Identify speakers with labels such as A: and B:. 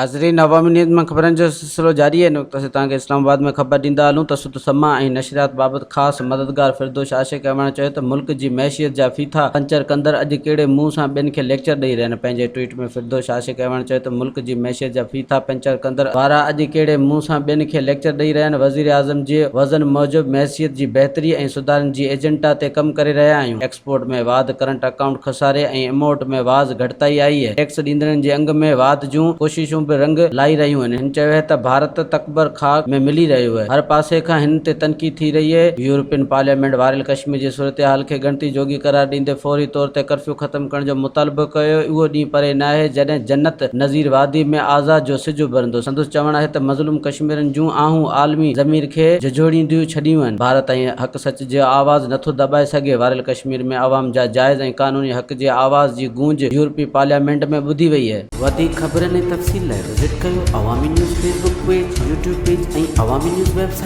A: ناظرين عوامي نيوز مان خبرن جو سلسلو جاري آهي. هن وقت اسين توهان کي اسلام آباد ۾ خبر ڏيندا هلون ته سڌ سماء ۽ نشريات بابت خاص مددگار فردوس عاشق اعواڻ چيو ته ملڪ جي معيشت جا ڦيٿا پنچر ڪندڙ اڄ ڪهڙي منهن سان ٻين کي ليڪچر ڏئي رهيا آهن. پنهنجي ٽوئيٽ ۾ فردوس عاشق اعواڻ چيو ته ملڪ جي معيشت جا ڦيٿا پنچر ڪندڙ وارا اڄ ڪهڙي منهن سان ٻين کي ليڪچر ڏئي رهيا آهن. وزيراعظم جي وزن موجب معيشت جي بهتري ۽ سڌارن جي ايجنڊا تي ڪم ڪري رهيا آهيون. ايڪسپورٽ ۾ واڌ، ڪرنٽ اڪائونٽ خساري ۽ امپورٽ ۾ واڌ گهٽتائي آئي آهي، ٽيڪس ڏيندڙن جي انگ ۾ واڌ جون ڪوششون به رنگ لائي رهيون آهن، هن چيو ته ڀارت تڪبر خاڪ ۾ ملي رهيو آهي، هر پاسي کان هن تي تنقيد ٿي رهي آهي، يورپين پارليامينٽ واريل ڪشمير جي صورتحال کي ڳڻتي جوڳي قرار ڏيندي فوري طور تي ڪرفيو ختم ڪرڻ جو مطالبو ڪيو، اهو ڏينهن پري ناهي جڏهن جنت نظير وادي ۾ آزاد جو سج اڀرندو، سندس چوڻ آهي ته مظلوم ڪشميرين جون آهون عالمي ضمير کي جهجهوڙينديون ڇڏيون آهن، ڀارت ۽ حق سچ جو آواز نٿو دٻائي سگهي، واريل ڪشمير ۾ عوام جا جائز ۽ قانوني حق جي آواز جي گونج يورپي پارليامينٽ ۾ ٻڌي وئي.
B: وڌيڪ خبرن ۽ تفصيل لاء وزٽ ڪيو Awami news Facebook page, YouTube page ۽ Awami news website.